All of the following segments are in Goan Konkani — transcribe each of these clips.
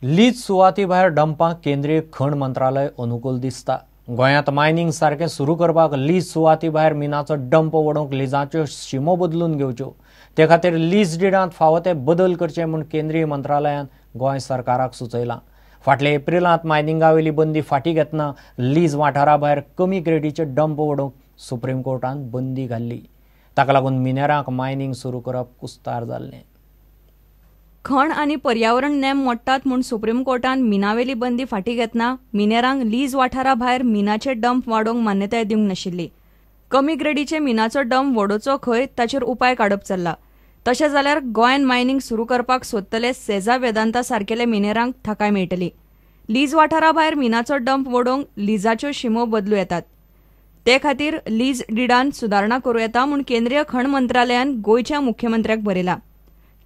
लीज सुवाती भायर डंपांक केंद्रीय खण मंत्रालय अनुकूल दिसता। गोंयांत मायनिंग सारकें सुरू करपाक लीज सुवाती भायर मिनाचो डंप वडोवंक लिजाच्यो शिमो बदलून घेवच्यो, ते खातीर लीज डिडांत फावो ते बदल करचे म्हूण केंद्रीय मंत्रालयान गोंय सरकाराक सुचयलां। फाटल्या एप्रिलांत मायनिंगावेली बंदी फाटीं घेतना लीज वाठारा भायर कमी ग्रेडीचे डंप वडोवंक सुप्रीम कोर्टान बंदी घाल्ली। ताका लागून मिनेरांक मायनिंग सुरू करप कुस्तार जाल्लें। खण आनी पर्यावरण नेम मोडटात म्हूण सुप्रीम कोर्टान मिनावेली बंदी फाटीं घेतना मिनेरांक लीज वाठारा भायर मिनाचे डंप वाडोवंक मान्यताय दिवंक नाशिल्ली। कमी ग्रेडीचे मिनाचो डंप वडोवचो खंय ताचेर उपाय काडप चल्ला। तशें जाल्यार गोंयांत मायनिंग सुरू करपाक सोदतले सेजा वेदांता सारकेले मिनेरांक थाकाय मेळटली। लीज वाठारा भायर मिनाचो डंप वडोवंक लिजाच्यो शिमो बदलू येतात, ते खातीर लीज डिडान सुदारणा करूं येता म्हूण केंद्रीय खण मंत्रालयान गोंयच्या मुख्यमंत्र्याक बरयला।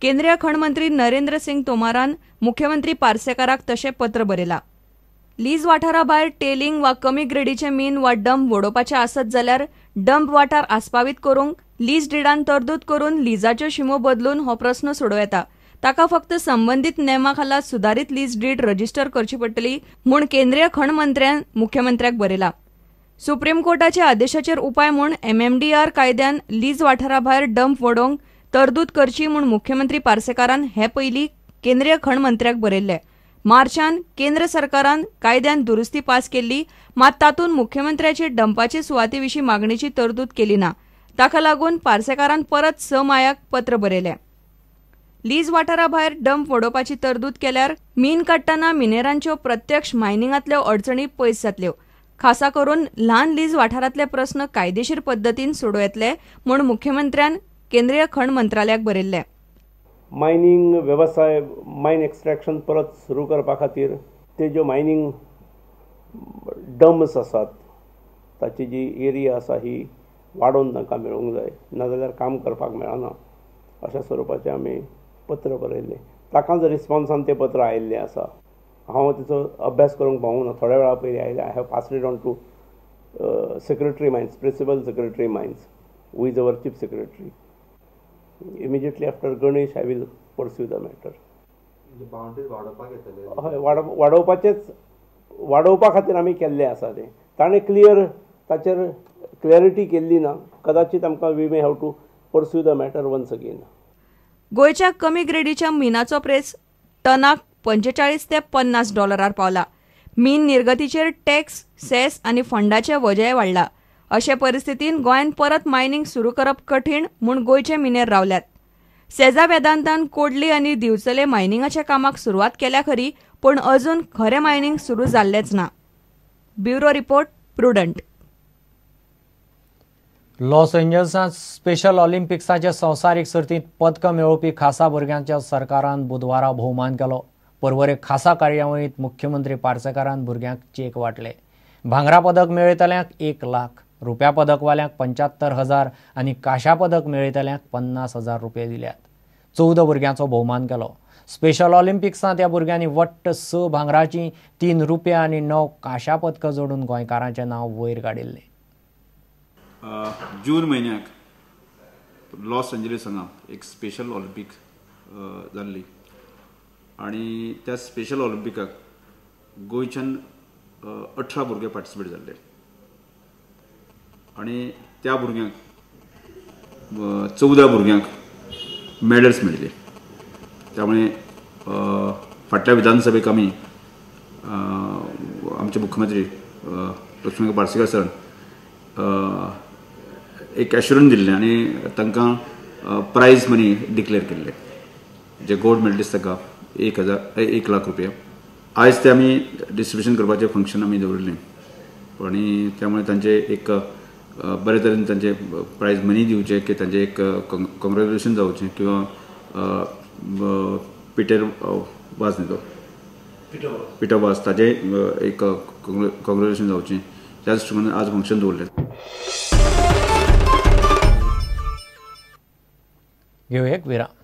केंद्रीय खण मंत्री नरेंद्र सिंग तोमारान मुख्यमंत्री पार्सेकाराक तशें पत्र बरयला। लीज वाठारा भायर टेलिंग वा कमी ग्रेडीचे मीन वा डंप वडोवपाचे आसत जाल्यार डंप वाठार आस्पावीत करूंक लीज डिडान तरतूद करून लिजाच्यो शिमो बदलून हो प्रस्न सोडोवं येता। ताका फक्त संबंदीत नेमा खाला सुदारीत लीज did register करची पडटली म्हूण केंद्रीय खण मंत्र्यान मुख्यमंत्र्याक बरयला। सुप्रीम कोर्टाच्या आदेशाचेर उपाय म्हूण एमएमडीआर कायद्यान लीज वाठारा भायर डंप वडोवंक तरतूद करची म्हूण मुख्यमंत्री पार्सेकारान हे पयलीं केंद्रीय खण मंत्र्याक बरयल्लें। मार्चान केंद्र सरकारान कायद्यान दुरुस्ती पास केल्ली, मात तातूंत मुख्यमंत्र्याची डंपाचे सुवाते विशीं मागणेची तरतूद केली ना। ताका लागून पार्सेकारान परत 6 मायाक पत्र बरयलें। लीज वाठारा भायर डंप वडोवपाची तरतूद केल्यार मीन काडटना मिनेरांच्यो प्रत्यक्ष मायनिंगांतल्यो अडचणी पयस जातल्यो। खासा करून ल्हान लीज वाठारांतले प्रस्न कायदेशीर पद्दतीन सोडोवं येतले म्हूण मुख्यमंत्र्यान केंद्रीय खण मंत्रालयाक बरयल्लें। मायनिंग वेवसाय मायन एक्स्ट्रॅक्शन परत सुरू करपा खातीर ते ज्यो मायनिंग डम्स आसात ताची जी एरिया आसा ही वाडोवन तांकां मेळूंक जाय, नाजाल्यार काम करपाक मेळना अशा स्वरुपाचें आमी पत्र बरयल्लें। ताकाच रिस्पोन्सान तें पत्र आयिल्लें आसा। हांव तिचो अभ्यास करूंक पावूंक ना, थोड्या वेळा पयलीं आयलें। I have passed it on to secretary mines, principal secretary mines, who is our chief secretary. Immediately after Ganesh I will pursue the matter. हय, वाडोवपाचेच वाडोवपा खातीर आमी केल्लें आसा तें। ताणें क्लियर ताचेर क्लॅरिटी केल्ली ना, कदाचित आमकां we may have to pursue the matter once again. गोंयच्या कमी ग्रेडीच्या मिनाचो प्रेस टनाक 45 ते 50 डॉलरार पावला। मीन निर्गतीचेर टॅक्स, सेस आनी फंडाचे वजेय वाडला। अशे परिस्थितीन गोंयांत परत मायनिंग सुरू करप कठीण म्हूण गोंयचे मिनेर रावल्यात। सेजा वेदांतान कोडली आनी दिवचले मायनिंगाच्या कामाक सुरवात केल्या खरी, पूण अजून खरें मायनिंग सुरू जाल्लेंच ना। Bureau report, Prudent. Los एंजल्सांत स्पेशल ऑलिम्पिक्साच्या संवसारीक सर्तींत पदकां मेळोवपी खासा भुरग्यांच्या सरकारान बुधवारा भोवमान केलो। परवरे खासा कार्यावळींत मुख्यमंत्री पार्सेकारान भुरग्यांक चेक वांटले। भांगरा पदक मेळयतल्यांक 1 लाख, रुप्या पदकवाल्यांक 75,000 आनी कांश्या पदक मेळयतल्यांक 50,000 रुपये दिल्यात। 14 भुरग्यांचो भोवमान केलो। स्पेशल ऑलिम्पिक्सांत ह्या भुरग्यांनी वट्ट 6 भांगराचीं, 3 रुपया आनी 9 कांश्या पदकां जोडून गोंयकारांचें नांव वयर काडिल्लें। जून म्हयन्याक लॉस एंजलीस हांगा एक स्पेशल ऑलिम्पीक जाल्ली आनी त्या स्पेशल ऑलिम्पिकाक गोंयच्यान 18 भुरगे पार्टिसिपेट जाल्ले आनी त्या भुरग्यांक 14 भुरग्यांक मेडल्स मेळिल्ले। त्यामुळे फाटल्या विधानसभेक आमी आमचे मुख्यमंत्री लक्ष्मीकांत पार्सेकर सरान एक एश्युरन्स दिल्लें आनी तांकां प्रायज मनी डिक्लेअर केल्लें, जे गोल्ड मेडलिस्ट ताका 1 लाख रुपया। आयज ते आमी डिस्ट्रिब्युशन करपाचें फंक्शन आमी दवरिल्लें आनी त्यामुळे तांचे एक बरे तरेन तांचे प्रायज मनी दिवचें की तांचें एक कॉंग्रेच्युलेशन जावचें किंवा पिटर वाज न्ही तो पिटर वाज ताजें एक कॉंग्रेच्युलेशन जावचें त्या दृश्टीकोनान आज फंक्शन दवरलें। घेवया एक विराम।